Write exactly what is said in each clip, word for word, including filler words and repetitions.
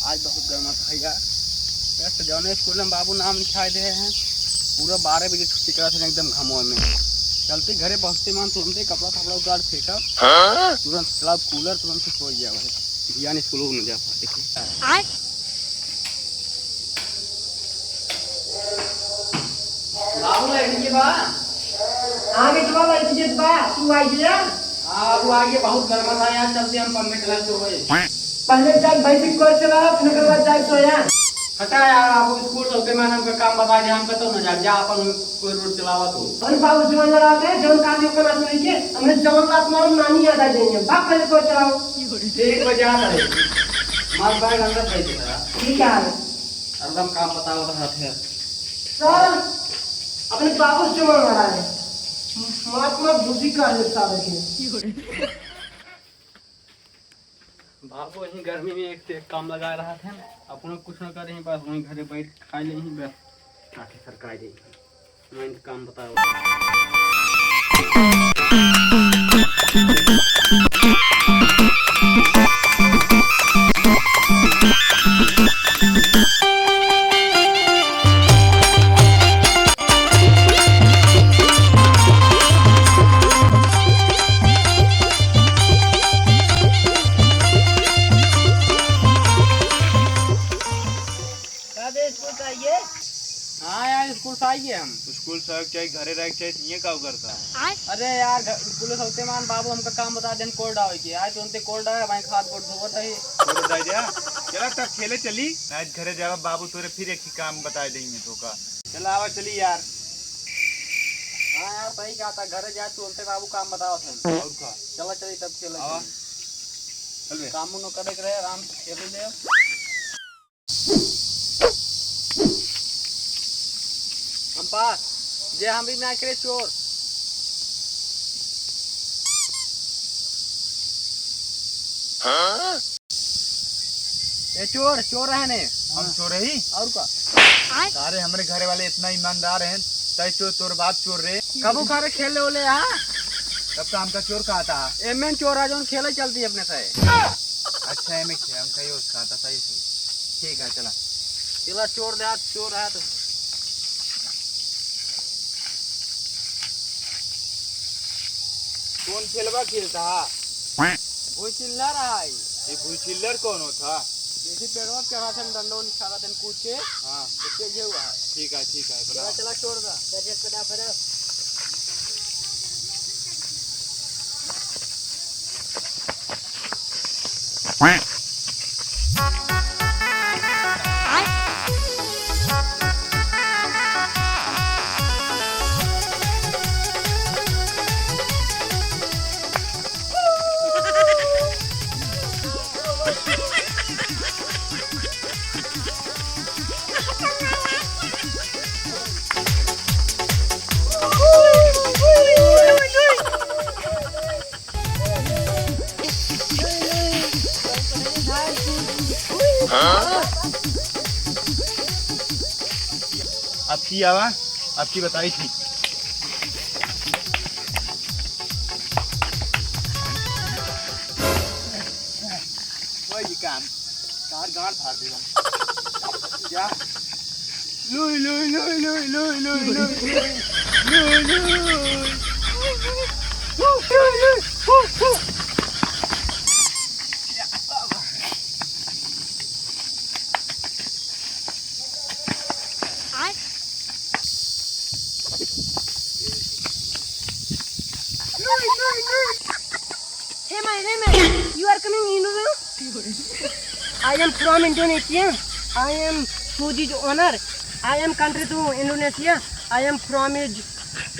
आज बहुत गर्मा था यार। यार, तो जौने स्कूल में बाबू नाम लिखाए दे हैं, पूरा बारह बजे छुट्टी करा थे एकदम घमोए में। चलते घरे पहुँचते मान तुरंते कपड़ा फपड़ा उतार फेंका, हाँ? तुरंत चला कूलर, तुरंत से सो गया भाई। बिहान स्कूल में जा पाते थे। आय? बाबू, लाइट के बा? हाँ बेटवा, लाइट के बा, तू आ गया? हाँ बाबू, आ गया, बहुत गर्मा था यार, चलते हम पंप में कलर सोए। पहले चल भैंसी को चला, फिर ओकर बाद जाए सोया। हटा यार, बाबू, स्कूल चलते मैं हमका काम बता दे, हमका तो न जा, जा अपन कोई रोड चलावा तू। अरे बाबू, जो अंदर आते हैं, जौन काम जो करना नहीं के, हमने जौन लात मारो, नानी याद आ जाएंगे। भाग पहले कोई चलाओ। ठीक बजा रहे। मार बैग अंदर भेज दे। ठीक है। हरदम काम बतावत रहत है। सर, अपने बाबू से जमा मारा है। मात मात भूसी कर ले सारे के। बाबू यही गर्मी में एक से एक काम लगा रहत है। अपनो कुछ न करे, बस वहीं घरे बैठ खा ले ही बस। काटे सरकाई दे। मैं काम बताओ। का बे, स्कूल से आइए? हाँ यार, स्कूल से आइए हम। स्कूल से आइके चाहे घरे रह के चाहे, ये का करता है? अरे यार, घ-, स्कूल से होते मान बाबू हमका काम बता देन, कोल्ड आवे के। आज तुरंते कोल्ड आवे, भाई हाथ गोड़ धोवत है। कोल्ड आ जा। चला तब खेले चली। आज घरे जावा, बाबू तोरे फिर एक ही काम बताए देंगे तो का। चला आवा चली यार। हाँ यार, सही कहा था, घरे जाए तुरंते बाबू काम बताओ थे। और का? चला चली तब खेले आवा। चली। चल बे। काम उनो करे के रहे, आराम से खेल ले। हम पास, जे हम भी ना करे चोर। हाँ? ए चोर, चोर है ने। हम चोर ही? और का? सारे हमरे घरे वाले इतना ईमानदार हैं, तय चोर, तोर बाप चोर रे। कबू घरे खेले ओले आ? तब का हमका चोर कहा था? एमएन चोर आ, जौन खेले चलती अपने से। अच्छा, एमे खेल, हम कहियो उसका था, सही, सही। ठीक है, चला। चला, चोर दे, आज चोर है तो। कौन खेलबा खेलता है? भुई चिल्ला रहा है। ये भुई चिल्लर कौन होता? यही पेड़वा पे चढ़ा थे, डंडो निकाला थे कूद के। हाँ। इससे ये हुआ है। ठीक है, ठीक है, चला, बना। चला, छोड़ दा। चल, चल, चल, चल। अब की आवा, अब की बताई थी। वही काम, कार गांड फाड़ देगा। क्या? लुई, लुई, लुई। Hey, my name is, you are coming Indonesia? I am from Indonesia. I am Suji's owner. I am country to Indonesia. I am from is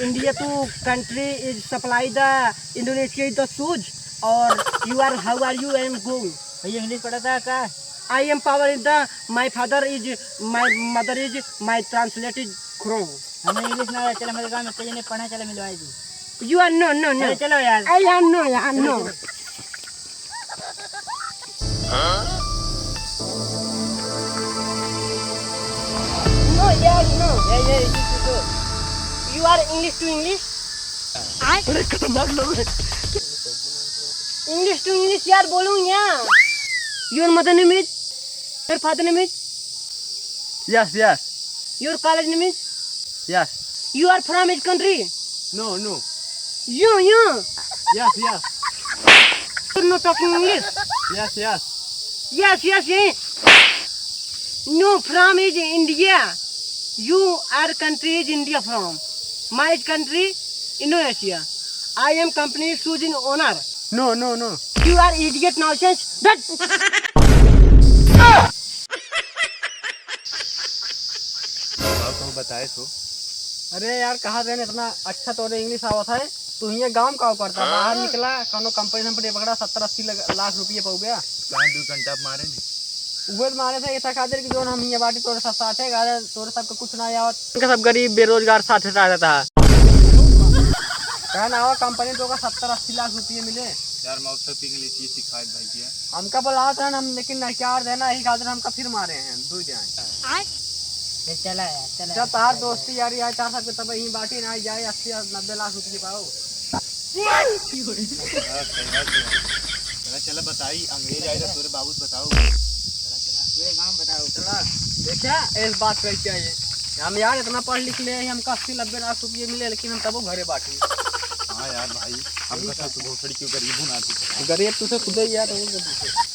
India to country is supply the Indonesia is the shoes. Or you are, how are you? I am going. भैया, इंग्लिश पढ़ा था का? I am power in the, my father is, my mother is, my translate is Chrome. हमें इंग्लिश ना आवे, चल हमारे गाँव में कहीं नहीं पढ़ा, चल मिलवाई दी। You are no, no, no। अरे चलो यार। I am no, यार, no। No, यार, no। ये, ये, ये, ये, ये। You are English to English। अरे खतरनाक लोग हैं। English to English यार, बोलूँ या? Your mother name is? Your father name is? Yes, yes. Your college name is? Yes. You are from which country? No, no. You, you. Yes, yes. You're not talking English. Yes, yes. Yes, yes, yes. No, from is India. You are country is India from. My country Indonesia. I am company shoes in owner. No, no, no. You are idiot nonsense. That बताए सो। अरे यार, कहा देन इतना अच्छा तोरे इंग्लिश आवत है, तू हियाँ गाँव का करता, बाहर निकला, कौनो कंपनी संपनी पकड़ा, सत्तर अस्सी लग-, लाख रुपये पउबे। कहाँ दू घंटा मारे ने? उहे तो मारे थे, इतना खातिर कि जोन हम हियाँ बाटी तोरे साथ साथ है, गारे तोरे सबके कुछ ना आवत। इनका सब गरीब बेरोजगार साथ रहता है। कहा ना हो, कंपनी तो का सत्तर अस्सी लाख रुपये मिले। यार, मौसम पी के लिए चीज सिखाए भाई जी। हमका बोलावत रहन हम, लेकिन नहीं क्या देना, यही खातिर हमका फिर मारे हैं, दू जाए। आय? ये चला यार, चला जब यार, तार चला दोस्ती यार। यारी आए, तार सबके तब यहीं बाटी ना जाए, अस्सी नब्बे लाख रुपये पाओ। हाँ, सही बात है। चला, चला बताई, अंग्रेज आए तो तोरे बाबू से बताओ। चला, चला। पूरे गांव बताओ। चला, देखा, इस बात पे क्या है? हम यार इतना पढ़ लिख ले, हमका अस्सी नब्बे लाख रुपये मिले, लेकिन हम तबो घरे बाटी। हाँ यार भाई, हम यही कसम बात से भोसड़ी क्यों गरीब हूँ ना तू। गरीब तुझे खुद ही यार, वो गरीब है।